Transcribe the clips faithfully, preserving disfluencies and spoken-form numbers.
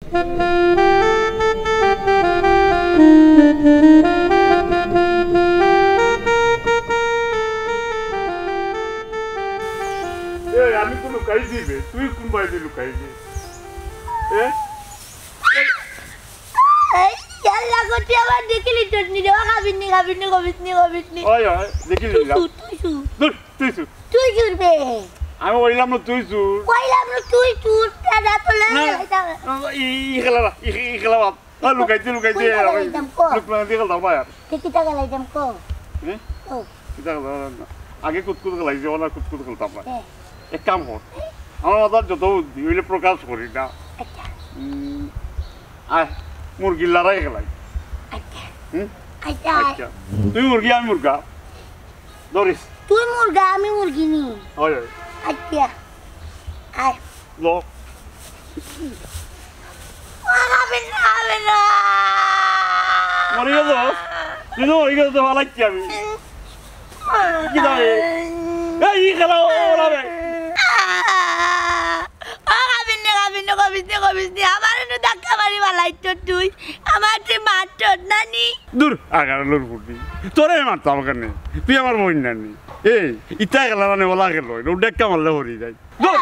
এ, আমি তো লুকাইছি বে, তুই কোন বাড়িতে লুকাইছিস? এ? এই, ইয়াল্লা, গতি আবার দেখিলি তোর নিজে, ও খাবিনি, খাবিনি, খাবিনি, খাবিনি। ওই, ওই, দেখিলি না? তুই চুর, তুই চুর। দূর, তুই চুর। তুই চুর বে। আমি কইলাম না তুই চুর। কইলাম না তুই চুর, তা যা তো লই না, যাইতাম। না, ই, ই খেলা না, ই, ই খেলা বাদ। আ, লুকাইতে, লুকাইতে, কোন খেলা লুকাইতাম, ক? লুকাইতে খেলতাম না আর। তে কিতা খেলাইতাম, ক? হ্যাঁ? ক? কিতা খেলতাম না। আগে কুতকুত খেলাইছি, ওলা কুতকুত খেলতাম না। হ্যাঁ। এক কাম কর, আমার মাথার যত বুদ্ধি, অইলে প্রকাশ করি না। আচ্ছা। উম, আয়, মুরগির লড়াই খেলাই। আচ্ছা। হুম? আচ্ছা। আচ্ছা। তুই মুরগি, আমি মুরগা। ধরিস। তুই মুরগা, আমি মুরগি নি। হয়, হয়। আচ্ছা। আয়। ল। ও, খাবে না, খাবে না। মরে গেল? তুই তো মরে গেল, তো ভালো লাগছে আমি। কি দাঁড়ে? এই, ই খেলা, ও, ও, ও, ও। ও, খাবে না, খাবে না, খাবে না, খাবে না। আমার এনে ধাক্কা মারি ভালাই তো তুই। আমার তুই মার তোর নানি। দূর, আগার লোর ফুটি। তোরে মারতাম কেনে? তুই আমার বইন নানি। এই, ইতা খেলা মানে ওলা খেলো। এটা ডেক্কা মারলে হরি যায়। দূর।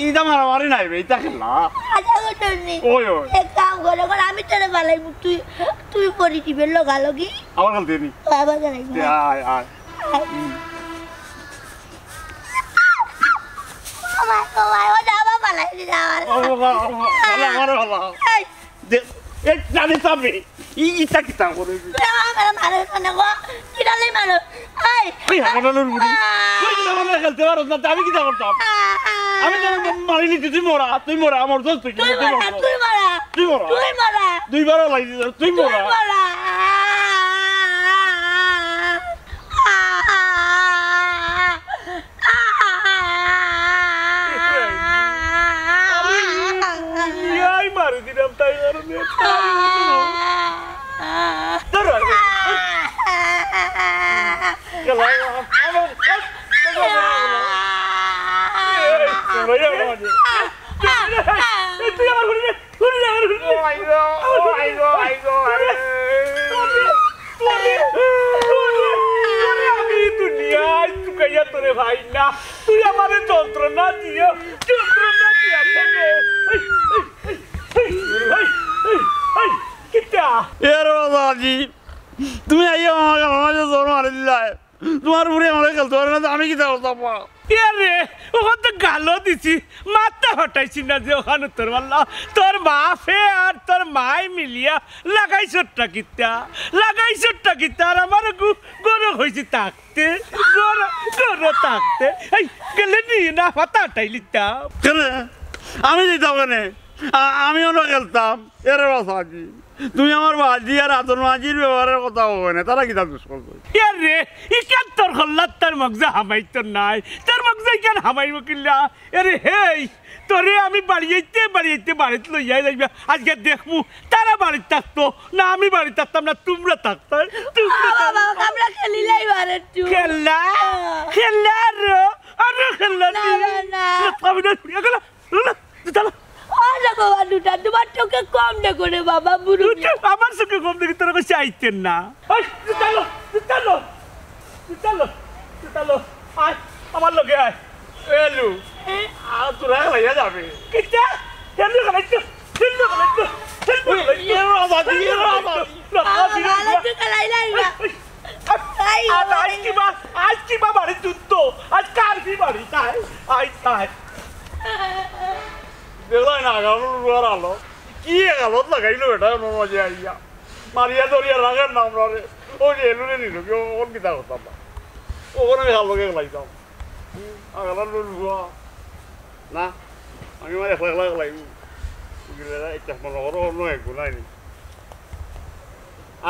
ইটা মারামারি নাই বে, ইটা খেলা। আচ্ছা, ও টনি। ওই, ওই। এক কাম কর, এখন আমি তোরে বালাইমু, তুই, তুই পড়ি দিবে লগালগি। আমার খেলতে নি। ও, আমার খেলাই তে না। আয়, আয়। আয়। হুম। ও মাই, ও মাই, ও যা, বাবা, বালাই দিলে আমার। ও বাবা, ও বাবা, ভালো, ভালো, ভালো। এই। দে, এই, জানি তো আমি। ই, ইটা কিতা করে? তুই আমারে মারস কেনে গো? কিতা লাগি মারস? এই! তুই হামানানোর বুড়ি। আহ! তুই যদি আমার লগে খেলতে পারস না, তে আমি কিতা করতাম? আহ! আমি তো মারি নিতে, তুই মরা, তুই মরা, আমার দোস্ত তুই, তুই তুই মরা, মরা। তুই মরা। তুই মরা। তুই মরা। দুইবার লাগি দিস, তুই তুই মরা। মরা। আমি ইয়াই মারি দিলাম, তাই কারণে। ধরো, গেল, আমার, এই, এই, এই, তুই আমার ঘুরে যা। ও আইগো, ও আইগো, আইগো, আরে। তোরে, তোরে, তোরে, তোরে আমি দুনিয়ায় তুকাইয়া তোরে ভাই না। তুই আমারে যন্ত্রণা দিয়া, যন্ত্রণা দিয়া ফেলে। এই, এই, এই, এই, এই, এই, কিতা? এ রে বাবাজি, তুমি আইয়া আমার, আমার মাঝে জোর মারি দিলায়। তোমার বুড়ি আমারে খেলতে পারে না, তো আমি কিতা করতাম? এ রে, ওখান তো গালও দিছি, মাথা ফাটাইছি না যে ওখান উত্তর মারলা। তোর বাপে আর তোর মায় মিলিয়া লাগাইছটা কিতা? লাগাইছটা কিতা? আর আমার গু-, গরু হইছে থাকতে, গরু, গরু থাকতে। এই, গেলে নিয়ে না, মাথা ফাটাইলিতাম। কেনে? আমি দিতাম কেনে? আ-, আমি অনো খেলতাম। এ রে বাবাজি। তুমি আমার বাজি আর আতর মাঝির ব্যবহারের কথা কও না, তারা কিতা দুষ করছে? এ রে, ইখান তোর কল্লাত তোর মগজে হামাইতো নায়, তোর মগজে ইখান হামাইবো কিলা? এ রে, হেই, তোরে আমি বাড়িয়াইতে, বাড়িয়াইতে বাড়িত লইয়া যাইবা। আজকে দেখমু, তারা বাড়িত থাকতো, না আমি বাড়িত থাকতাম, না তুমরা থাকতায়, তুমরা আ, বাবা, থাকতায়। আমরা খেলিলাই বারে একটু। খেলা? আ। খেলা আরো, আরো খেলা না, নি? না, না। না, আমি না, না, না, না, না। ও রে বাবা, দুটা, তোমার চোখে কম দেখো রে বাবা, বুড়ো মিয়া। আমার চোখে কম দেখি, তোরা কইছে আইতেন না। ওই, জুতা লো, জুতা লো, জুতা লো, জুতা লো। আয়, আমার লগে আয়। এলু, আর তোরা খেলাইয়া যাবে। কিতা? এলু খেলাইতো, এলু খেলাইতো, এলু খেলাইতো। এ বাবা, এ বাবা। না, না, না, না, না। তুই খেলাইলাই না। এই, এই। আই, আজ, আজ কিবা, আজ কিবা বাড়ি যুদ্ধ, আজ কার কি বাড়ি, তাই, আই, তাই। দেখলাই না, গামর রুয়ার আলো। কি এক আলোত লাগাইলো বেটা, ওর মাঝে আইয়া। মারিয়া ধরিয়া রাখার নাম রে। ও যে এলুরে নিল, কি ও কোন কিতা করতাম না। ও কোন আমি হালো কে লাইতাম। হুম, আগালার রুয়া। না, আমি আমার একলা একলা খেলাইমু। বুঝলে না? এটা মনে করো অন্য এক গুণ আইনি।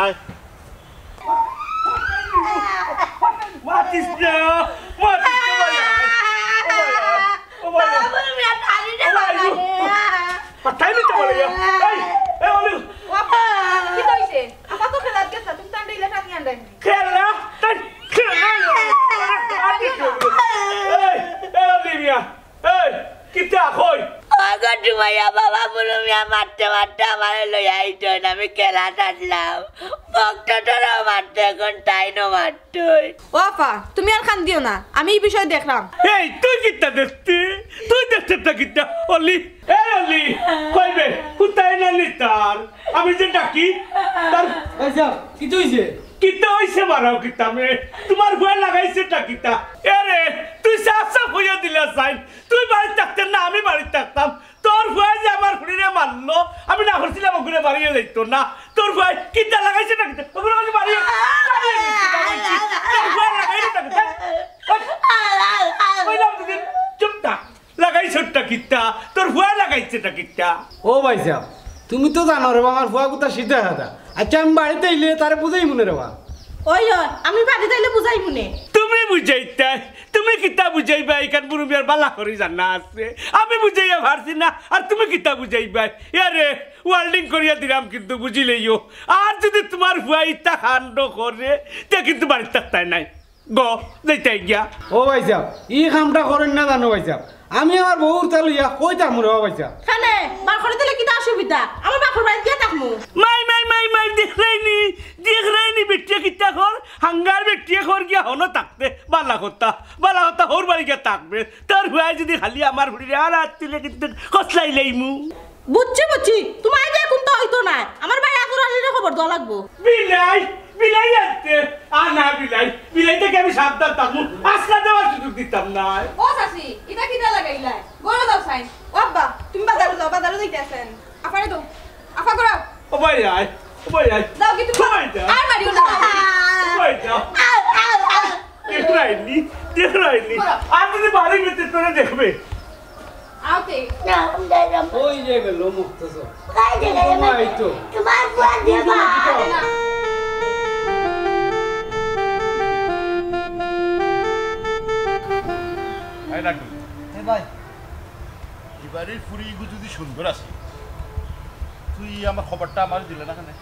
আয়। মাতিস না, মাতিস না, ভাই, আয়। ও ভাই, আয়। ও ভাই, আয়। বাবা, বলে, আমি আর টানি না, ও ভাই, বাবা, আয়। আয়। আর টানি তো বলে, আয়। এই, এই, অলি। বাবা, কি কইছে? আপা তো খেলাত গেছে, তুমি তো আন্ডা ইলে টানি আন্ডা ইলে। খেলা, টানি, খেলা। এই, এই, অলি মিয়া। এই, কিতা কই? ও গো, ডুবাইয়া বাবা, বলো মিয়া, মারতে মারতে আমারে লইয়া আইতইন, আমি খেলাত আছলাম। ভক্তটারও মারতে, এখন তাইনও মারতইন। ও আফা, তুমি আর কান্দিও না, আমি ই বিষয় দেখরাম। এই, তুই কিতা দেখতে? তুই দেখতে তা কিতা? অলি, এ অলি, কইবে, কুতাই না নি তার? আমি যে ডাকি, তার আচ্ছা, কিতা অইছে? কিতা অইছে মারাও কিতা মে? তুমার ফুয়ায় লাগাইছে তা কিতা? এ রে, তুই সাফ সাফ কইয়া দিলা চাইন। তুই বাড়িত থাকতে না, আমি বাড়িত থাকতাম। তোর ফুয়ায় যে আমার ফুড়িরে মারলো, আমি না করছিলাম ওগুলো বাড়িয়ে যাইতো না। তোর ফুয়ায় কিতা লাগাইছে না কিতা? ওগুলো আমি বাড়িয়ে, বাড়িয়ে দিচ্ছি, বাড়িয়ে দিচ্ছি। তোর ফুয়ায় লাগাইছে না কিতা? কইলাম দুদিন, চুপ থাক। লাগাইছে ওটা কিতা? তোর ফুয়ায় লাগাইছে না কিতা? ও ভাইসাব, তুমি তো জানো রে বা, আমার ফুয়া কুতা সিধা সাদা। আচ্ছা, আমি বাড়িত আইলে তারে বুঝাইমুনে রে বা। ওই, ওই, আমি বাড়িত আইলে বুঝাইমুনে। তুমি বুঝাইতায়? তুমি কিতা বুঝাইবায়? ইখান মুরব্বিয়ার বালা করি জানা আছে। আমি বুঝাইয়া পারছি না, আর তুমি কিতা বুঝাইবায়? ইয়ারে, warning করিয়া দিলাম কিন্তু, বুঝিলাইও। আর যদি তুমার ফুয়ায় ইতা কাণ্ড করে, তে কিন্তু বাড়িত থাকতায় নায়। গো, যাইতায় গিয়া। ও ভাইসাব, ই কামটা করইন না জানো ভাইসাব। আমি আমার বউর তা লইয়া কই থাকমু রে বা ভাইসাব। কেনে? বার করি দিলে কিতা অসুবিধা? আমার বাপর বাড়িত গিয়া থাকমু। মাই, মাই, মাই, মাই, দেখরায়নি, দেখরায়নি, বেটিয়ে কিতা কর, হাঙ্গার বেটিয়ে কর গিয়া হনো থাকতে, বালা কথা, বালা কথা, হউর বাড়ি গিয়া থাকবে। তোর ফুয়ায় যদি খালি আমার ফুড়িরে আর আত দিলে কিন্তু কসলাই লাইমু। বুঝছি, বুঝছি, তুমার যে কুন্তা অইতো নায়, আমার ভাই আতর আলীরে খবর দেওয়া লাগবো। বিলাই, বিলাই আনতে, আ না বিলাই, বিলাই থাকি আমি সাবধান থাকমু, আজকা দেওয়ার সুযোগ দিতাম নায়। ও চাচি, ইটা কিতা লাগাইলায়? ঘরো যাও চাইন। ও আব্বা, তুমি বাজারো যাও, বাজারো যাইতাছেন। আফারে দেও, আফা ঘরো। ও ভাই আয়, ও ভাই আয়। যাও কি তুমি? ও ভাই যাও। আর মারিও না। ও ভাই যাও। দেখরায়নি, দেখরায়নি। আর যদি বাড়ির ভিতরে তোরে দেখবে। আও তে। ওই যে গেল মুক্তসর। তোমার ফুয়া দিয়ে মা। এই লাড্ডু। এ ভাই। এবারের ফুড়ি ইগু যদি সুন্দর আছে, তুই আমার খবরটা আমার দিলে না কেনে?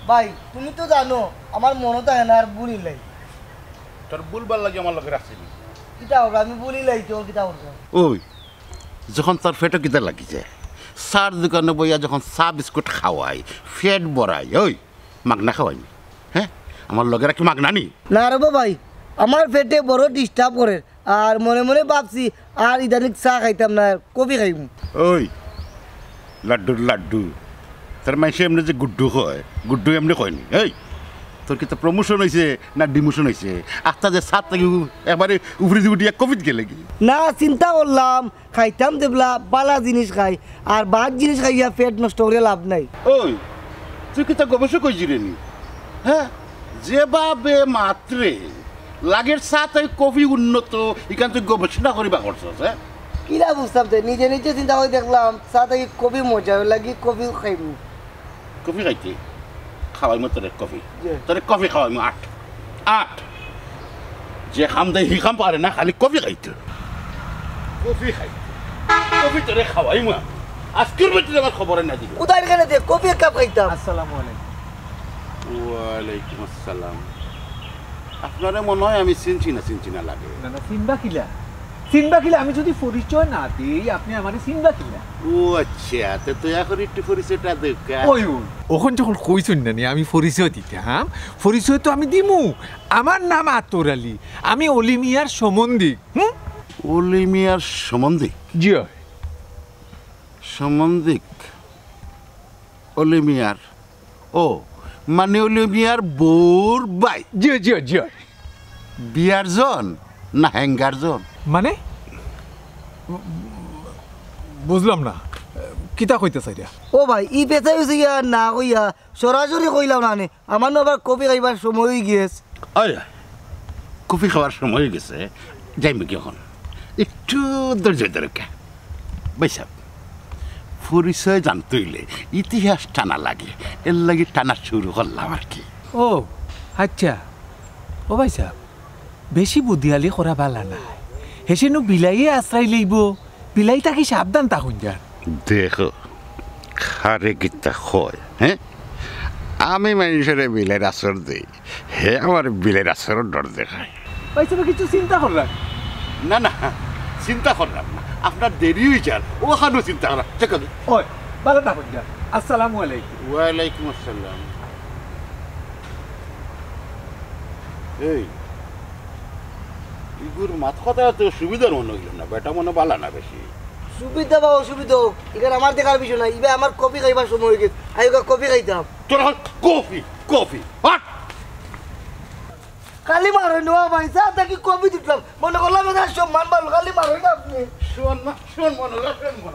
ভাই, তুমি তো জানো, আমার মনো থাকে না আর ভুলিলাই। তোর ভুলবার লাগি আমার লগে রাখছিলি। কিতা করবো, আমি ভুলিলাই তো, কিতা করবো? ওই, যখন তার পেটো কিতা লাগি যায়, চার দোকানো বইয়া যখন চা বিস্কুট খাওয়াই, পেট ভরাই, ওই, মাগনা খাওয়াইনি, হ্যাঁ? আমার লগে রাখি মাগনা নি? না রে বা ভাই, আমার পেটে বড় disturb করে, আর মনে মনে ভাবছি, আর ইদানিং চা খাইতাম না, কফি খাইমু। ওই, লাড্ডুর লাড্ডু, তার মাইনষে এমনে যে গুড্ডু কয়, গুড্ডু এমনে কয়নি। এই, তোর কিতা promotion অইছে না demotion অইছে? আস্তা যে ছাদ থাকি উ-, একবারে উপরে দি উঠিয়া কফিত গেলে কি? না, চিন্তা করলাম, খাইতাম যেবলা বালা জিনিস খাই, আর বাদ জিনিস খাইয়া পেট নষ্ট করিয়া লাভ নাই। ওই, তুই কিতা গবেষক অইছি রে নি? হ্যাঁ, যেভাবে মাতরে লাগের চা থাকি কফি উন্নত, ইখান তুই গবেষণা করিবা করছস, হ্যাঁ? কিলা বুঝতাম তে, নিজে নিজে চিন্তা করি দেখলাম, চা থাকি কফি মজা, লাগি কফি খাইমু। কফি খাইতে? খাওয়াইমু তোরে কফি। জি। তোরে কফি খাওয়াইমু আট। আট। যে কাম দেয়, হি কাম পারে না, খালি কফি খাইতে। কফি খাইতে। কফি তোরে খাওয়াইমু। আজকের ভিতরে আমার খবরে না দিল। উদার কেনে দে, কফি এক কাপ খাইতাম। আসসালামু আলাইকুম। ওয়ালাইকুম আসসালাম। আপনারে মনে হয় আমি চিনছি না, চিনছি না লাগে। না, না, চিনবা কিলা? চিনবা কিলা? আমি যদি পরিচয় না দেই, আপনে আমারে চিনবা কিলা? ও আচ্ছা, তে দয়া করি একটু পরিচয়টা দেউক্কা। ওই, ওই। অখন যখন কইছইন না নি, আমি পরিচয় দিতাম, পরিচয় তো আমি দিমু। আমার নাম আতর আলী, আমি অলি মিয়ার সম্বন্ধিক। হুম? অলি মিয়ার সম্বন্ধিক? জি অয়। সম্বন্ধিক? অলি মিয়ার? ও, মানে অলি মিয়ার বউর ভাই? জি, জি, জি। বিয়ার জন না হ্যাঙ্গার জন? মানে? বুঝলাম না, কিতা কইতা চাইরা? ও ভাই, ই পেছাই অইছে গিয়া না কইয়া সরাসরি কইলাম না নে। আমার নু আবার কফি খাইবার সময় অই গেছে। অয়, অয়, কফি খাওয়ার সময় অই গেছে, যাইমু কি অখন? একটু ধৈর্য ধরউক্কা। ভাইসাব, পরিচয় জানতে অইলে ইতিহাস টানা লাগে, এর লাগি টানা শুরু করলাম আর কি। ও, আচ্ছা। ও ভাইসাব, বেশি বুদ্ধিয়ালি করা বালা নায়। হেষে নু বিলাইয়ে আশ্রয় লইবো, বিলাই থাকি সাবধান থাকইন যান। দেখো, কারে কিতা কয়, হ্যাঁ? আমি মাইনষরে বিলাইর আছর দেই, হে আমারে বিলাইর আছরর ডর দেখায়। ভাইসাবে কিছু চিন্তা কররা? না, না, চিন্তা করলাম না। আপনার দেরি অই যার, অখানউ চিন্তা করা। ওই, ভালা থাকইন। আসসালামু আলাইকুম। ওয়ালাইকুম আসসালাম। এই, ইগুর মাত কথা তো সুবিধার মনে অইল না, বেটা মনে ভালা না বেশি। সুবিধা বা অসুবিধা হোক, ইখান আমার দেখার বিষয় না। ইবা আমার কফি খাইবার সময় অই গেছে, আইউক্কা কফি খাইতাম। তোর এখন কফি, কফি, হাট। খালি মারইন না ভাই, চা থাকি কফি দিতাম। মনে করলাম এখানে সম্মান ভালা, খালি মারইন না আপনে। সম্মান, সম্মান, সম্মান।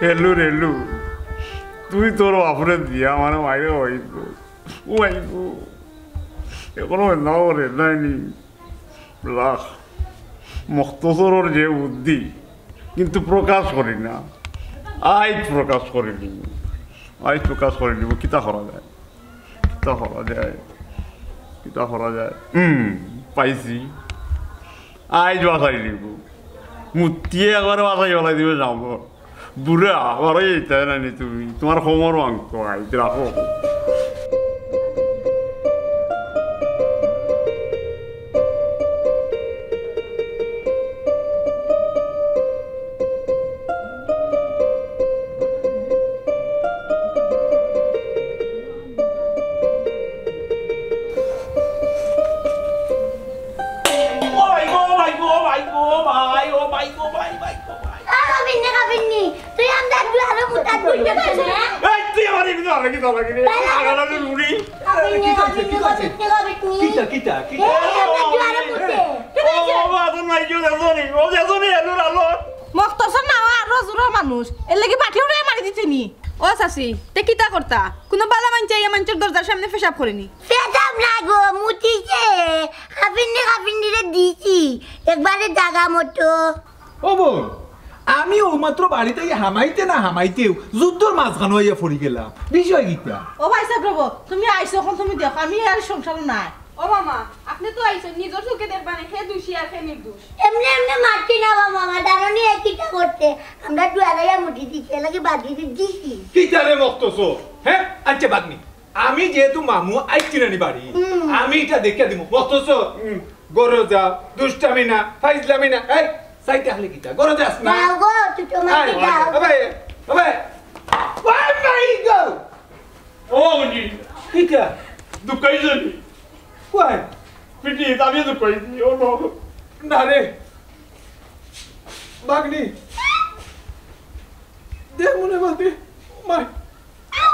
রেলু, রেলু, তুই তোর বাপরে দিয়া আমারে মাইরে অইব, অইব। এখনো নাও রে, নাইনি। লাখ। মখতসরর যে বুদ্ধি, কিন্তু প্রকাশ করি না। আইজ প্রকাশ করি নি। আইজ প্রকাশ করি নিব। কিতা করা যায়? কিতা করা যায়? কিতা করা যায়? হুম, পাইছি। আইজ বাসাই নিব। মুতিয়ে একবারে বাসাই ফেলাই দিবে যাবো। বুড়া, আবার ওই এইটা না নি তুমি, তোমার কোমর ভাঙতো, আইতে রাখো। ও ভাই গো, ও ভাই গো, ও ভাই গো, ভাই, ও ভাই গো, ভাই, ভাই গো, ভাই। আ, কাবিন্নি, কাবিন্নি, তুই আমরার দুয়ারো মুতাত বইতে পারছ না? এই, তুই আমার এমনি ধরে কি ধরে কি রে? আগালা রুড়ি। কাবিন্নি, কি কইছে, কি কাবিন্নি, কইছে? কাবিন্নি, কাবিন্নি। কিতা, কিতা, কিতা? এই, আমরার দুয়ারো মুতে। ও, ও, ও, আদর নাই, কেউ দেখছো নি? ও, দেখছো নি? এলো, আলো। মখতসর না, ও আরো জোরর মানুষ। এর লাগি বাটি উড়ে মারি দিতে নি। ও চাচি, তে কিতা করতা? কুনু বালা মানষে আইয়া মানষর দরজার সামনে পেশাব করে নি? পেশাব না গো, মুতিছে। কাবিন্নি, কাবিন্নিরে দিছি। একবারে জাগা মতো। ও বইন, আমি অউ মাত্র বাড়িত আইয়া হামাইতে না হামাইতেউ যুদ্ধর মাঝখানো আইয়া পড়ি গেলাম। বিষয় কিতা? ও ভাই সাহেব, রবো, তুমি আইছো অখন, তুমি দেখো, আমি আর সংসারো নাই। ও মামা, আপনে তো আইছইন, নিজর চউখে দেখবা নে, কে দুষী আর কে নির্দোষ। এমনে এমনে মারছি না বা মামা, জানো নি এ কিতা করছে? আমরা দুয়ারে আইয়া মুতি দিছি, এর লাগি বাদ দিছি। কিতা রে মখতসর? হে? আচ্ছা বাগনি, আমি যেহেতু মামু আইছি না নি বাড়ি, হুম। আমি ইটা দেখিয়া দিমু। মখতসর, হুম, ঘরো যা, দুষ্টামি না, ফাইজলামি না। এই, চাইতে আইলে কিতা? ঘরো যাস না? যাও গো, ছোট মাকে আয়, যাও। আয়, আয়, আয়। Oh my God! ও জি। কিতা? দুকাইছো নি? কই? পিটি, আমি দুকাইছি, ও নো। না রে। বাগনি। দেখ মনে বাদে। মাই।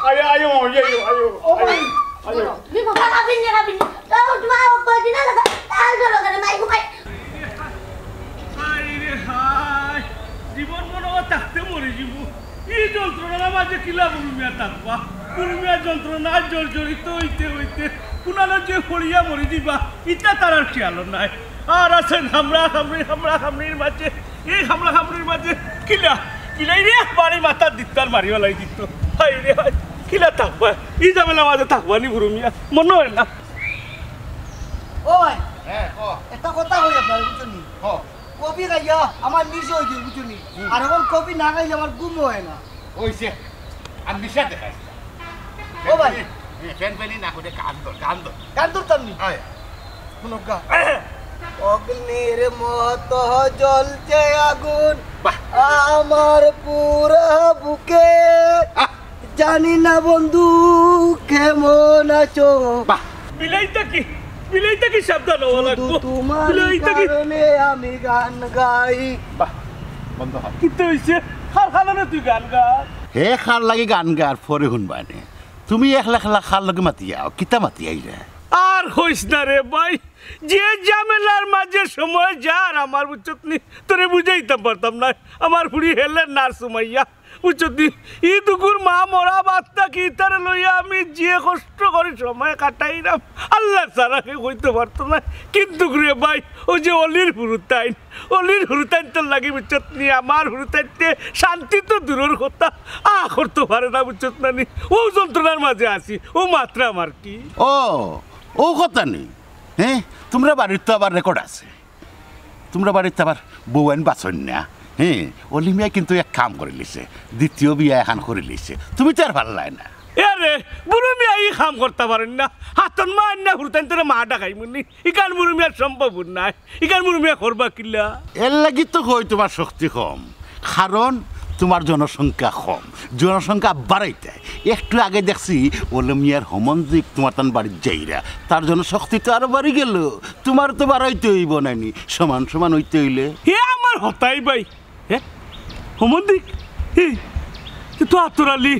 আয়ো, আয়ো, আয়ো, আয়ো, আয়ো। ও মাই। আয়ো। তুমি বাবা খাবেন না, খাবেন না। তাও তোমার কয়দিন আগে তাল ধরো কেন, মাই গো মাই। হায় রে হায়, জীবন মনে অয় থাকতে মরি যিমু। ই যন্ত্রণার মাঝে কিলা বুরু মিয়া থাকবা? বুরু মিয়া যন্ত্রণায় জর্জরিত অইতে অইতে কুনানো যে পড়িয়া মরি যিবা, ইতা তার আর খেয়াল নাই। আর আছে হামলা হামলি, হামলা হামলির মাঝে, এই হামলা হামলির মাঝে কিলা, কিলাই রে বাড়ি মাথাত দিতার মারি ফালাই দিত। হায় রে হায়, কিলা থাকবা? ই ঝামেলার মাঝে থাকবা নি বুরু মিয়া? মনে অয় না। ওই, হ্যাঁ, ক। একটা কথা কই আপনারে, বুঝছইন নি? ক। কফি খাইয়া আমার নিশা অইগেছে, বুঝছইন নি? হুম। আর অখন কফি না খাইলে আমার ঘুম অয় না। অইছে, আর নিশা দেখাইস না। ও ভাই। হ্যাঁ, ফ্যান ফ্যানি না করে গান ধর, গান ধর। গান ধরতাম নি? হয়। হুনউক্কা। অগ্নির মতো জ্বলছে আগুন বাহ। আমার পুরা বুকে। আহ। জানি না বন্ধু কেমন আছো। বাহ। বিলাই থাকি, বিলাই থাকি সাবধান অওয়া লাগবো। শুধু তোমার বিলাই থাকি। কারণে আমি গান গাই। বাহ, বন্ধ হ। কিতা অইছে? কার কারণে তুই গান গাস? হে কার লাগি গান গার পরে হুনবায়নে। তুমি একলা একলা কার লগে মাতিয়াও, কিতা মাতিয়াইরে? আর কইস না রে ভাই, যে ঝামেলার মাঝে সময় যার আমার, বুঝছত নি? তোরে বুঝাইতাম পারতাম না। আমার ফুড়ি হেলের নার্স সুমাইয়া, বুঝছত নি? ই দুগুর মা মরা বাদ থাকি, ইতারে লইয়া আমি যে কষ্ট করি সময় কাটাইরাম, আল্লাহ ছাড়া কেউ কইতো পারতো না। কিন্তু রে ভাই, অউ যে অলির হুরুতাইন, অলির হুরুতাইন্তর লাগি, বুঝছত নি, আমার হুরুতাইন্তে শান্তি তো দূরর কথা, আ করতো পারে না, বুঝছত না নি? অউ যন্ত্রণার মাঝে আছি, অউ মাতরাম আর কি। ও, অউ কথা নি? হ্যাঁ, তুমরার বাড়িত তো আবার রেকর্ড আছে। তুমরার বাড়িত আবার বউয়াইন বাঁচইন না। হ্যাঁ, অলি মিয়ায় কিন্তু এক কাম করিলিছে, দ্বিতীয় বিয়া এখান করিলিছে। তুমি তো আর পারলায় না। এ রে, বুরু মিয়া ই কাম করতা পারইন না। হাতর মা আইন্না হুরুতাইন্তরে মা ডাকাইমুনি। ইখান বুরু মিয়ার সম্ভব নায়। ইখান বুরু মিয়া করবা কিলা? এরলাগি তো কই তুমার শক্তি কম, কারণ তুমার জনসংখ্যা কম, জনসংখ্যা বাড়াইতায়। একটু আগে দেখছি অলি মিয়ার হমন্দিক তুমার তান বাড়িত যাইরা, তার জনশক্তি তো আরো বাড়ি গেল, তুমার তো বাড়াইতে অইবো নানি, সমান সমান অইতে অইলে। হে আমার হতাই ভাই, হে? হমন্দিক? হে? এ তো আতর আলী।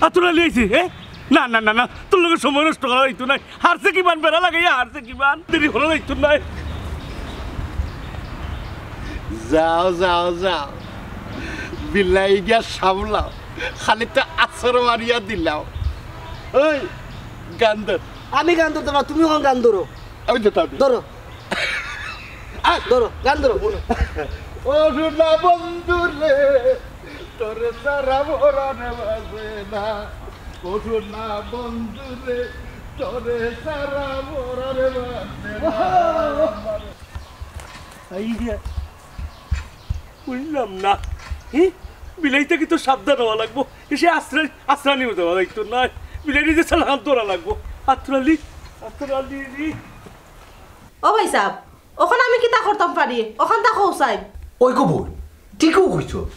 আতর আলী আইছে, হে? না, না, না, না, তোর লগে সময় নষ্ট করা অইতো নায়। হারছে কিমান বেড়া লাগাইয়া, হারছে কিমান দেরি করা অইতো নায়। যাও, যাও, যাও, বিলাই গিয়া সামলাও, খালি তো আছর মারিয়া দিলাও। ওই, গান ধর। আমি গান ধরতাম না, তুমি অখন গান ধরো। আমি ধরতাম না। ধরো। আ, ধরো, গান ধরো, মনো। ও সোনা বন্ধু রে, তোরে ছাড়া পরান বাজে না। ও সোনা বন্ধু রে, তোরে ছাড়া পরান বাজে না। এই যে, বুঝলাম না। হি? বিলাইতে কিন্তু সাবধান অওয়া লাগবো। এ সে আশ্রয়, আশ্রয় নিয়ে যাওয়া লাগতো না। বিলাইতে যে সালাম ধরা লাগবো। আতর আলী, আতর আলী রে। ও ভাইসাব, অখন আমি কিতা করতাম পারি? অখানতা কও চাই। ওই গো বইন, ঠিকউ কইছো।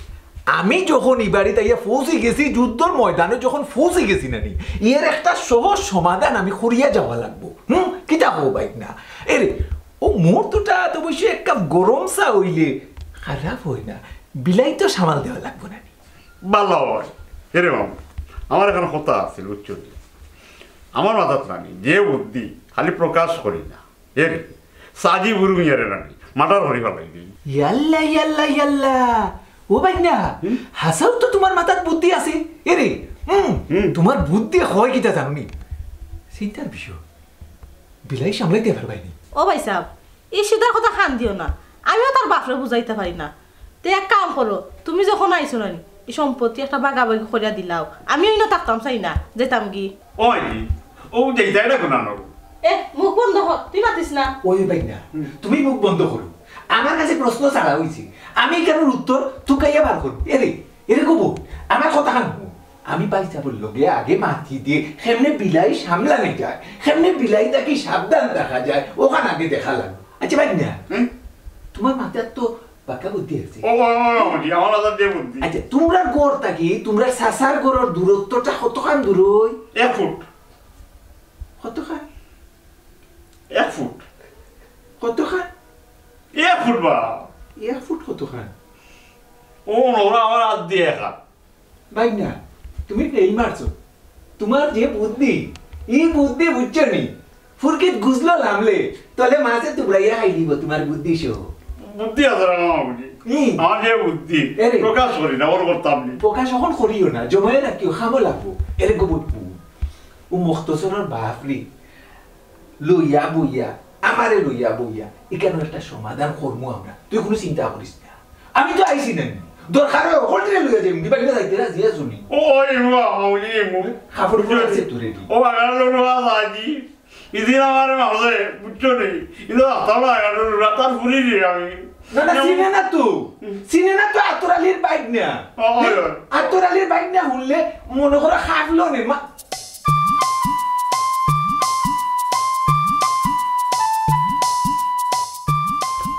আমি যখন ই বাড়িত আইয়া পৌঁছি গেছি, যুদ্ধর ময়দানো যখন পৌঁছি গেছি নানি, এর একটা সহজ সমাধান আমি করিয়া যাওয়া লাগবো। হুম, কিতা কও ভাইগ্না? এরে, ও মুহূর্তটা তো অবশ্য এক কাপ গরম চা অইলে খারাপ অয় না, বিলাই তো সামাল দেওয়া লাগবো নানি। ভালা অয়। এরে মামু, আমার একখান কথা আছিল, বুঝছো নি? আমার মাথাত নানি, যে বুদ্ধি, খালি প্রকাশ করি না। এরে, সাজি বুরু মিয়ারে নানি, মার্ডার করি ফালাই দেই। ইয়াল্লা, ইয়াল্লা, ইয়াল্লা। ও ভাইগ্না, হুম? হাছাউ তো তুমার মাথাত বুদ্ধি আছে। এরে, হুম, হুম। তুমার বুদ্ধি কয় কিতা জানো নি? চিন্তার বিষয়। বিলাই সামলাইতে পারবায় নি। ও ভাইসাব, ই সিধার কথা কান দিও না। আমিও তার বাফরে বুঝাইতা পারি না। তে এক কাম করো, তুমি যখন আইছো নানি, ই সম্পত্তি একটা ভাগাভাগি করিয়া দিলাও। আমি অইন্য থাকতাম চাই না, যাইতাম গি। ওই, ও যাইতায় না কোন আনো? এ, মুখ বন্ধ কর, তুই মাতিস না। ওই ভাইগ্না, হুম। তুমি মুখ বন্ধ করো। আমার কাছে প্রশ্ন ছাড়া অইছে। আমি ইখানর উত্তর তুকাইয়া বার করমু। এরে, এরে গো বইন, আমার কথা খান হুনো। আমি ভাইসাবর লগে আগে মাতি দিয়া কেমনে বিলাই সামলানি যায়, কেমনে বিলাই থাকি সাবধান থাকা যায়, অখান আগে দেখা লাগবো। আচ্ছা ভাইগ্না, হুম? তুমার মাথাত তো পাক্কা বুদ্ধি আছে। ও, ও, ও, ও, জি, আমার মাথাত যে বুদ্ধি। আচ্ছা, তুমরার ঘর থাকি তুমরার চাচার ঘরর দূরত্বটা কতখান দূর অয়? এক ফুট। কতখান? এক ফুট। কতখান? এক ফুট বা। এক ফুট কতখান? ও, ওরা আমার আত দিয়া এক আত। ভাইগ্না, তুমি ফেইল মারছো। তুমার যে বুদ্ধি, ই বুদ্ধি বুঝছো নি? ফুরকিত গুজলো লামলে, তলে মাছে তুবড়াইয়া খাই দিবো তুমার বুদ্ধি সহ। বুদ্ধি আছে রে মামা বুঝি। হুম। আমার যে বুদ্ধি, এরে। প্রকাশ করি না, ওর করতাম নি। প্রকাশ অখন করিও না, জমাইয়া রাখিও, কামো লাগবো। এরে গো বইন, ও মখতসরর বাফরে লইয়া বইয়া, আমারে লইয়া বইয়া, ইখানর একটা সমাধান করমু আমরা। তুই কুনু চিন্তা করিস না। আমি তো আইছি নানি। দরকার অয় হকলরে লইয়া যাইমু, কিবা কিবা যাইতে রাজি আছো নি? ও, ওই, ও, ওই, ও। কাপড় চোপড় আছে তো ready। ও, আগার লোক বাবা আজি। ইদিন আমারে মারছে, বুঝছো নি? ইদিন রাস্তা না আগার লোক, রাতার ফুরি রে আমি। না, না, চিনে না তো। চিনে না তো আতর আলীর ভাইগ্না। ও, ওই, ওই। আতর আলীর ভাইগ্না হুনলে মনো করো হাফলো নে। মা-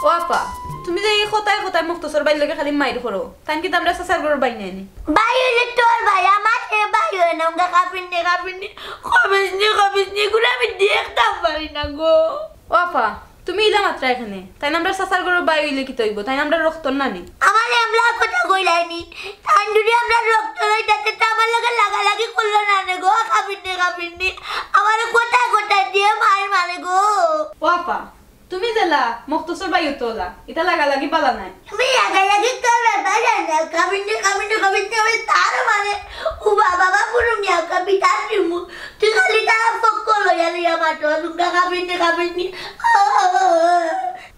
ও আপা, তুমি যে ই কথায় কথায় মখতসর ভাইর লগে খালি মাইর করো, তাইন কিতা আমরার চাচার ঘরর ভাই নায় নি? ভাই অইলে তোর ভাই, আমার হে ভাই অয় না, উঙ্গা কাফির নি, কাফির নি, কবিস নি, কবিস নি, এগুলা আমি দেখতাম পারি না গো। ও আপা, তুমি ইলা মাতরায় কেনে? তাইন আমরার চাচার ঘরর ভাই অইলে কিতা অইবো? তাইন আমরার রক্তর নানি। আমারে এমলা কথা কইলায় নি। তাইন যদি আমরার রক্তর অইতা তে আমার লগে লাগালাগি করলো না নে গো, কাফির নি, কাফির নি। আমারে কথায় কথায় দিয়া মাইর মারে গো। ও আপা, তুমি যেলা, মখতসর ভাইও তো অলা। ইতা লাগালাগি ভালা নায়। আমি লাগালাগি করলে বাজার না, কাফির নি, কাফির নি, কাফির নি, আমি তার মানে, ও বাবা, বাবা, পুরো মিয়া, কাফির তার দিমু। তুই খালি তারা পক্ষ লইয়া লইয়া মাতো, তোমরা কাফির নি, কাফির নি।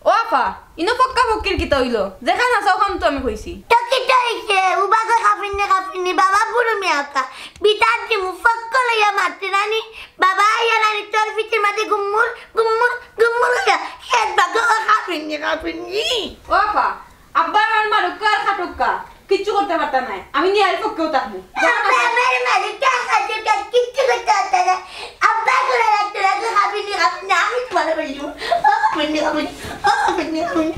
ও আপা, ইনো পক্কা পক্কির কিতা অইলো? যেখান আছে ওখান তো আমি কইছি। তো কিতা অইছে? উবাকে কাফির নি, কাফির নি, বাবা পুরো মিয়া কা। বিতার দিমু পক্ক লইয়া মাতে নানি, বাবা আইয়া নানি তোর পিঠের মাঝে গুম্মুর, গুম্মুর, গুম্মুর কইরা। হেদ বাগে ও কাফির নি, কাফির নি। ও আপা, আব্বা আমার মারুক্কা আর খাটুক্কা। কিচ্ছু করতে পারতা নায়, আমি নিয়ার পক্ষেও থাকবো। আব্বা, আমার মালিক টাকা দিতে কিচ্ছু করতে পারতা না। আব্বা, করে রাখতে রাখতে খাবি নি, খাবি না, আমি তোমার বললু। ও খাবি নি, খাবি নি, ও খাবি নি, খাবি নি।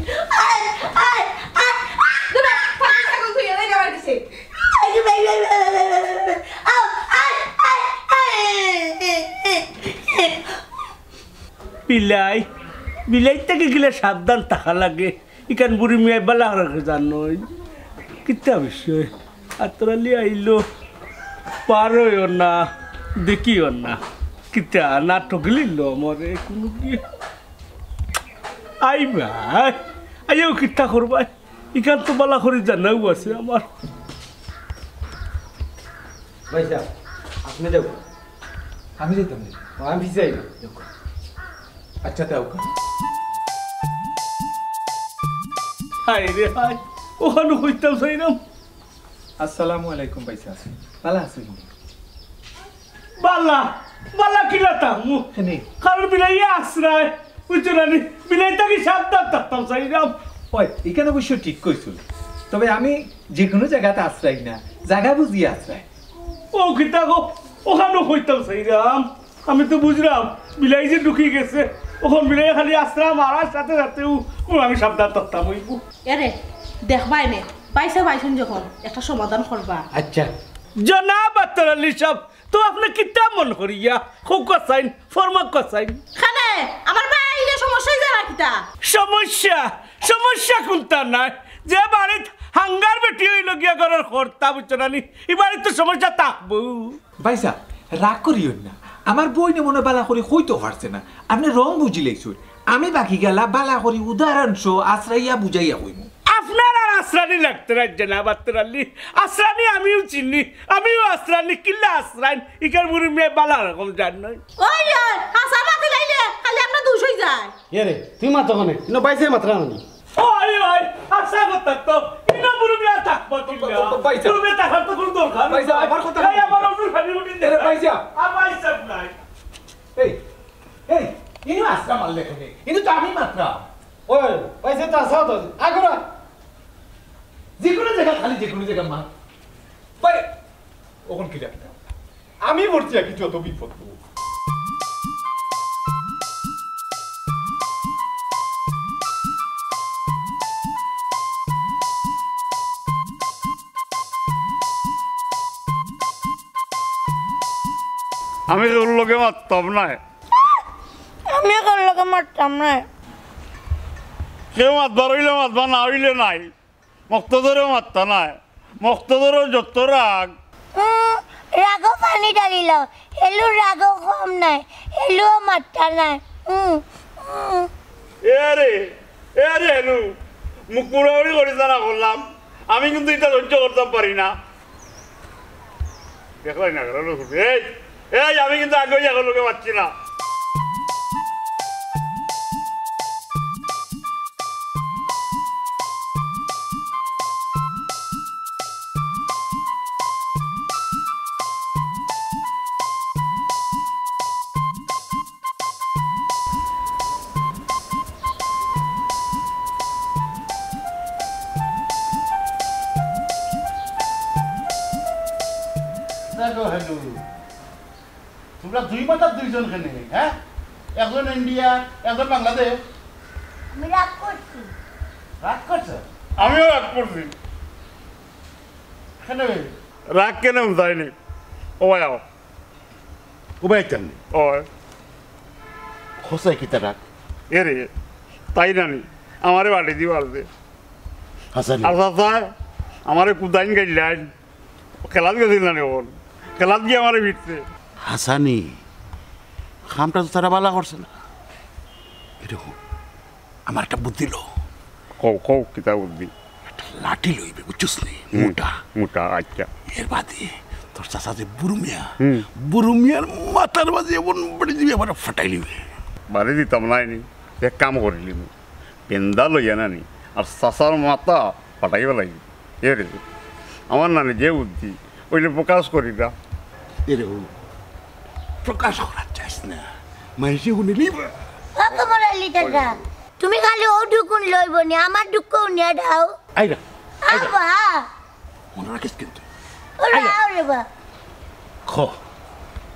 আয়, আয়, আয়, আয়। দূরে, পাগল ছাগল তুই এনে যাওয়ার গেছে। আয়, আয়, আয়, আয়, আয়, আয়, আয়, আয়, আয়, আয়। বিলাই, বিলাই থাকি গেলে সাবধান থাকা লাগে। ইখান বুড়ি মিয়ায় বালা করে জানইন। কিতা বিষয়? আতর আলী আইলো, পারইও না, দেখিও না। কিতা না ঠগিলিল আমারে কুনু কি? আইবা, আইও কিতা করবা? ইখান তো বালা করি জানাও আছে আমার। ভাইসাব, আপনে যাও। আমি যাইতাম না। ও, আমি যাই না। আচ্ছা, দাও। হায় রে হায়, অখানউ কইতাম চাইরাম। আসসালামু আলাইকুম ভাইসাব, বালা আছইন নি? বালা, বালা কিলা থাকমু? নে। কারণ বিলাইয়ে আশ্রয়, বুঝছো না নি? বিলাই থাকি সাবধান থাকতাম চাইরাম। ওই, ইখান অবশ্য ঠিক কইছো। তবে আমি যেকুনু জাগাত আশ্রয় না, জাগা বুঝিয়া আশ্রয়। ও কিতা গো, অখানউ কইতাম চাইরাম। আমি তো বুঝরাম, বিলাই যে ঢুকি গেছে, অখন বিলাইয়ে খালি আশ্রয় মারার সাথে সাথেউ আমি সাবধান থাকতাম অইবো। এরে, দেখবায় নে, ভাইসাব আইছইন যখন, একটা সমাধান করবা। আচ্ছা। জনাব আতর আলী সাব, তো আপনে কিতা মন করিয়া? কউক্কা চাইন, ফরমাউক্কা চাইন। কেনে, আমার ভাই আইলে সমস্যা অইযায় না কিতা? সমস্যা? সমস্যা কুনতা নাই? যে বাড়িত হাঙ্গার বেটি অইলো গিয়া ঘরর কর্তা, বুঝছো না নি? ই বাড়িত তো সমস্যা থাকবো। ভাইসাব, রাগ করিও না। আমার বইনে মনে বালা করি কইতো পারছে না। আপনে রং বুঝিলাইছইন। আমি বাকি গেলা বালা করি উদাহরণ সহ আশ্রাইয়া বুঝাইয়া কইমু। আপনার আর আশ্রানি লাগতো না, জনাব আতর আলী। আশ্রানি আমিও চিনি, আমিও আশ্রানি, কিলা আশ্রাইন, ইখান বুড়ি মিয়ায় বালা রকম জানইন। ওই, ওই, হাছা মাতি লাইলে খালি আপনার দুষ অইযায়। এরে, তুই মাত অখানে, ইনো ভাইসাবে মাতরা নানি। ওই, ওই, হাছা কথা তো, ইনো বুড়ি মিয়া থাকবো কিলা? ভাইসাব। বুড়ি মিয়া থাকার তো কুনু দরকার নাই। ভাইসাব, আমার কথা এই আমার অফিস খালি রুটিন এরে, ভাইসাব। আমার হিসাব নাই। এই, এই, ইনো আছরা মারলে কেনে? ইনো তো আমি মাতরাম। ওই, ভাইসাব তো আছরা তো, আগরা। যেকুনু জাগা, খালি যেকুনু জাগা মার। ভাই, অখন কিলা কিতা? আমি মরছি, আর কিছু অত বিপদ তো। আমি কেউর লগে মাততাম নায়। আমি কেউর লগে মাততাম নায়। কেউ মাতবার অইলে মাতবা, না অইলে নাই। মক্তদরেও মাততা নায়। মক্তদরর যত রাগ। উম, রাগও পানি ঢালিল। হেলুর রাগও কম নায়। হেলুও মাততা নায়। উম, উম। এ রে, এ রে হেলু, মুখ পুরাপুরি করিস না, না করলাম। আমি কিন্তু ইটা সহ্য করতাম পারি না। দেখলাই না, গেল না। এই, এই, আমি কিন্তু আগে ইয়া লোকে পাচ্ছি না। দেখো হেলু, তোমরা দুই মাথার দুইজন কেনে, হ্যাঁ? একজন ইন্ডিয়া, একজন বাংলাদেশ। আমি রাগ করছি। রাগ করছো? আমিও রাগ করছি। কেনে বে? রাগ কেনে বুঝাইনি? ও ভাই, আও। ও ভাই, জাননি। ও। হোসাই কিতা রাগ? এ রে, তাই নানি, আমারে বাড়ি দি বাড়ছে। হাসানি। আর চাচা, আমারে কুদাইন গাইলাইন। খেলাত গেছিল না রে ওন? খেলাত গিয়া আমারে ফিরছে। হাসানি, কামটা তো তারা বালা করছে না। এরকম আমার একটা বুদ্ধি লো। কও, কও, কিতা বুদ্ধি? একটা লাঠি লইবে, বুঝছস নি? হুম, মোটা। মোটা, আচ্ছা। এর বাদে তোর চাচা যে বুরু মিয়া, হুম। বুরু মিয়ার মাথার মাঝে এমন বাড়ি দিবে, আমার ফাটাই লিবে। বাড়ি দিতাম নাইনি, এক কাম করিলিমু। পেন্দা লইয়া নানি, আর চাচার মাথা ফাটাই ফেলাই। এ রে, আমার নানি যে বুদ্ধি, ওইলে প্রকাশ করি না। এরে ও, প্রকাশ করার চাস না, মাইসে হুনিলি। ও কমলালি দাদা, তুমি খালি ও দুকুন লইব নি, আমার দুঃখ নিয়া দাও। আইরা, আইরা। আবা। মনো রাখিস কিন্তু। ওরে বাবা। খো,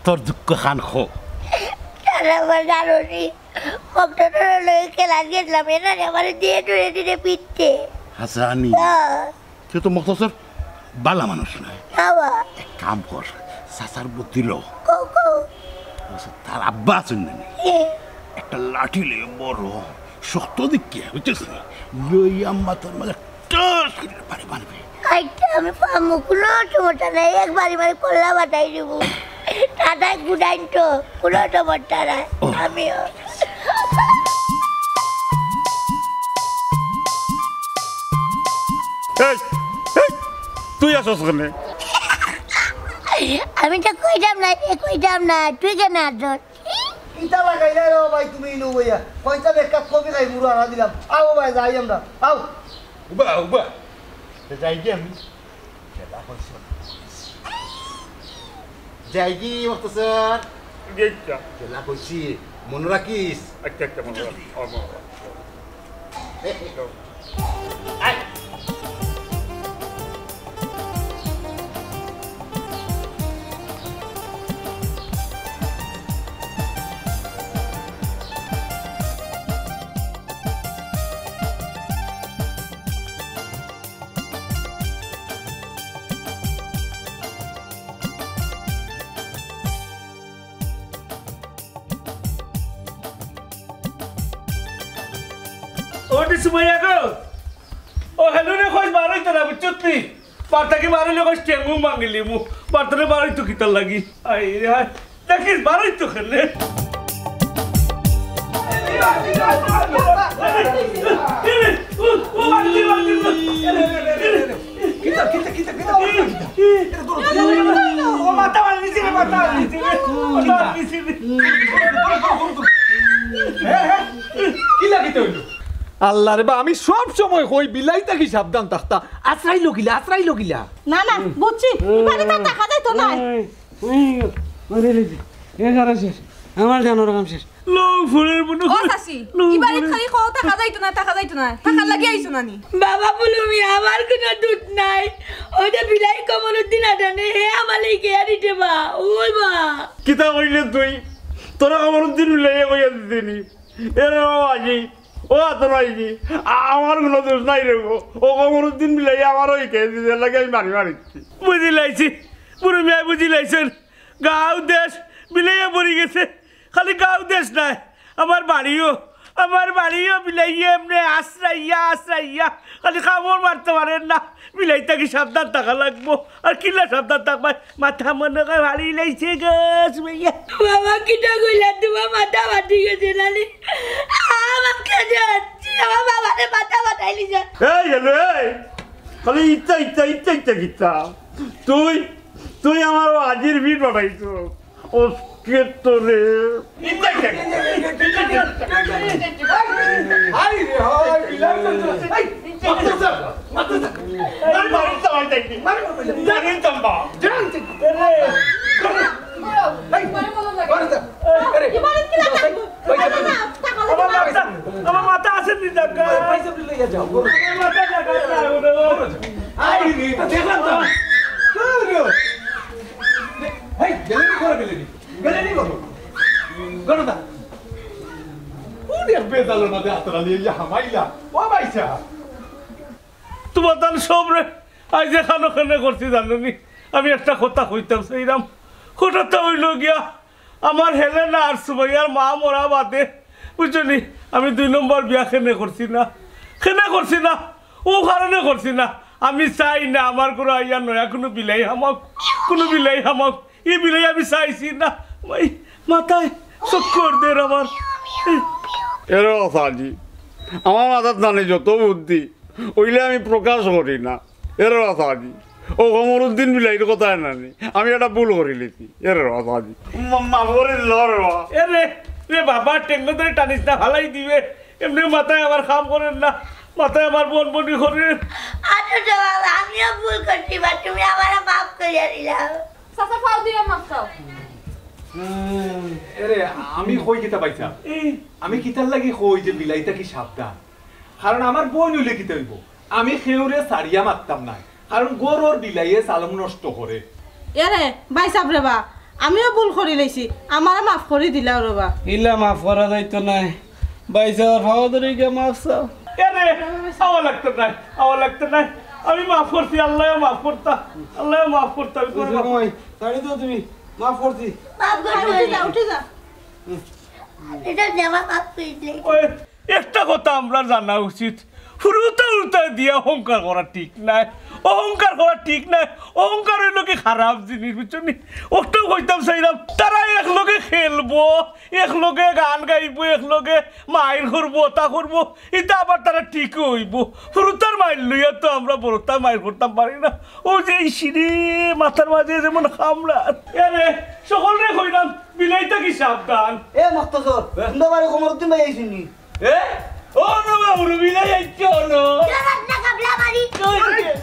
তোর দুঃখ খান খো। তারা আমার জানো নি, ভক্তটার লগে খেলা গেছিলাম, এরা রে আমার দিয়ে দূরে দূরে পিটতে। হাসানি। হ্যাঁ। তুই তো মখতসর বালা মানুষ নায়। বাবা। এক কাম কর, চাচার বুদ্ধি ল। কো, কো। ও সে তার আব্বা আছইন না নি? এ। একটা লাঠি লইয়া বড়, শক্ত দেখিয়া, বুঝছস নি? লইয়া মাথার মাঝে টস করিয়া বাড়ি মারবে। আইচ্ছা, আমি পামু, কুনু সমস্যা নাই, এক বাড়ি মারি কল্লা বাটাই দিমু। দাদা গুডাইন তো, কুনু সমস্যা নাই। ও। আমিও। এই, এই, তুই আছস কেনে? আমি তো কইতাম না, এ কইতাম না, তুই কেনে আছস? কিতা লাগাইলা রে ভাই তুমি ইনো বইয়া? কইতাম এক কাপ কফি খাই, মুড়ো আনা দিলাম। আও ভাই, যাই আমরা। আও। উবা, উবা। তে যাই কি আমি? যেলা কইছি, মনো রাখিস। যাই কি, মখতসর? গেটটা। যেলা কইছি, মনো রাখিস। আচ্ছা, আচ্ছা, মনো রাখিস। ও, মনো রাখিস। ও, দি সুমাইয়া গো। ও, হেলু রে, কইছ বারইতো না, বুঝছত নি? বার্তা কি বারইলে কইছ টেঙ্গু ভাঙ্গিলিমু। বার্তা রে বারইতো কিতার লাগি? আই রে, আই। দেখিস, বারইতো কেনে। ও, ও, বাড়ি, বাড়ি, বাড়ি। কিতা, কিতা, কিতা, কিতা, কিতা, কিতা? ও মাথা মারি দিছে রে, মাথা মারি দিছে রে। মাথা মারি দিছে রে। হে, হে, কিলা কিতা অইলো? আল্লাহ রে বা, আমি সব সময় কই বিলাই থাকি সাবধান থাকতা। আশ্রাইলো কিলা, আশ্রাইলো কিলা? না, না, বুঝছি। ই বাড়িত আর থাকা যাইতো নায়। এই, এই, আরে রে, এ সারা শেষ। আমার জানোর কাম শেষ। লও ফুলের মনে ও চাচি, ই বাড়িত খালি কও থাকা যাইতো না, থাকা যাইতো না, থাকার লাগি আইছো না নি? বাবা বলো, আমি আমার কুনু দুষ নাই। ওই যে বিলাই কমরুদ্দিন আটানে, হে আমালে গিয়া দিতে বা। ওই বা। কিতা কইলে তুই? তোরা কমরুদ্দিন বিলাই কইয়া দিতে নি? এরে ও আজি, ও আতর আজি, আ-, আমার কুনু দুষ নাই রে গো। ও কমরুদ্দিন বিলাই আমারও ইকে দিতে লাগে আমি মারি মারিছি। বুঝিলাইছি, বুড়ো মিয়া বুঝিলাইছইন। গাঁও দেশ বিলাইয়া ভরি গেছে, খালি গাঁও দেশ নায়, আমার বাড়িও, আমার বাড়িও বিলাইয়া এমনে আশ্রাইয়া, আশ্রাইয়া, খালি কামড় মারতে পারের না। বিলাই থাকি সাবধান থাকা লাগবো। আর কিলা সাবধান থাকবায়? মাথা মনে কয় ভারি লাইছে গো, সুমাইয়া। বাবা, কিতা কইলা? তুমার মাথা ফাটি গেছে নানি? আমার কাছে আমার বাবারে মাথা ফাটাইলিছে। এই, হ্যালো, এই। খালি ইচ্ছা, ইচ্ছা, ইচ্ছা, ইচ্ছা, ইচ্ছা। তুই, তুই আমার আজির ভিড় ফাটাইছো। ওকে তো রে। হায় রে হায়, বিলাস তো চলছে। এই, মারতে স্যার, মারতে স্যার। মারি, মারি, মারি, মারি, মারি। জানি তো বা। জান। এই, মারো, মারো, মারো। মারো স্যার। আরে, কি মারো, কি লাগে? ওই যে, আমার মাথা, আমার মাথা আছে নি জাগা। পয়সা লইয়া যাও। আমার মাথা জাগা না, ওরে। আরে, এটা দেখলাম তো। এই, গেলে নি, ঘরে গেলে নি। গেলে নি, ঘরে। ঘরে দা। কোন এক বেজালো না দে আতরা লিয়ে ইয়া হামাইলা। ও ভাই সাহেব। তুমার তান সব রে, আইজ যে খানো কেনে করছি জানো নি? আমি একটা কথা কইতাম চাইরাম। কথাটা অইলো গিয়া, আমার হেলেনা আর সুমাইয়ার মা মরা বাদে, বুঝছো নি? আমি দুই নম্বর বিয়া কেনে করছি না, কেনে করছি না, ও কারণে করছি না। আমি চাই না আমার ঘরো আইয়া নয়া কুনু বিলাই হামাউক, কুনু বিলাই হামাউক। ই বিলাই আমি চাইছি না। ভাই, মাথায় চক্কর দের আমার। এরে বাবা সাজি, আমার মাথাত নানি যত বুদ্ধি, অইলে আমি প্রকাশ করি না। এরে বাবা সাজি, ও কমরুদ্দিন বিলাইর কথায় নানি, আমি একটা ভুল করিলিছি। এরে বাবা সাজি, মা-, মাফ করি দিলাও রে বাবা। এরে, রে বাবা, টেঙ্গো ধরি টানিস না, ফালাই দিবে। এমনে মাথায় আমার কাম করের না, মাথায় আমার বনবনি করের। আচ্ছা বাবা, আমিও ভুল করছি বা, তুমি আমারে মাফ করিয়া দিলাও। চাচা, পাও দিয়া মাফ চাও। হুম, এরে, আমি কই কিতা পাইছা? এই। আমি কিতার লাগি কই যে বিলাই থাকি সাবধান? কারণ আমার বইন অইলে কিতা অইবো? আমি কেউরে ছাড়িয়া মারতাম নায়। কারণ গরুর বিলাইয়ে চালং নষ্ট করে। এরে, ভাইসাব রে বা, আমিও ভুল করি লাইছি, আমারে মাফ করি দিলাও রে বা। ইলা মাফ করা যাইতো নায়। ভাইসাব, পাও ধরি গিয়া মাফ চাও। এরে, আওয়া লাগতো নায়, আওয়া লাগতো নায়। আমি মাফ করছি, আল্লাহ মাফ করতা, আল্লাহ মাফ করতা, আমি তোমারে মাফ করছি। ছাড়ি দাও তুমি, মাফ করছি। মাফ করে উঠি যা, উঠি যা। এটা দেওয়া মাফ করে দিলে। ওই, একটা কথা আমরা জানা উচিত, হুরুতা হুরুতা দিয়া অহংকার করা ঠিক নায়, অহংকার করা ঠিক নায়। অহংকার অইলো কি খারাপ জিনিস, বুঝছো নি? ওটাও কইতাম চাইলাম, তারা একলগে খেলবো, একলগে গান গাইবো, একলগে মাইর করবো, ওটা করবো, ইটা আবার তারা ঠিকও অইবো। হুরুতার মাইর লইয়া তো আমরা বড়তা মাইর করতাম পারি না। ও যে এই সিঁড়ি মাথার মাঝে যেমন খামড়া। এরে, সকলরে কইলাম, বিলাইতা কি সাবধান। এ মক্তসর, হ্যাঁ? সুন্দর বাড়ি কমরুদ্দিন ভাই আইছইন নি? এ? ও নো বাবু, বিলাইতা আইছে নো। জগৎ না কাবলা বাড়ি। কই?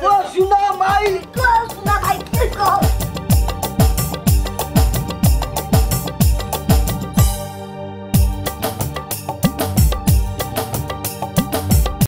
ও সুন্দর মাই। কো সুন্দর ভাই, কো।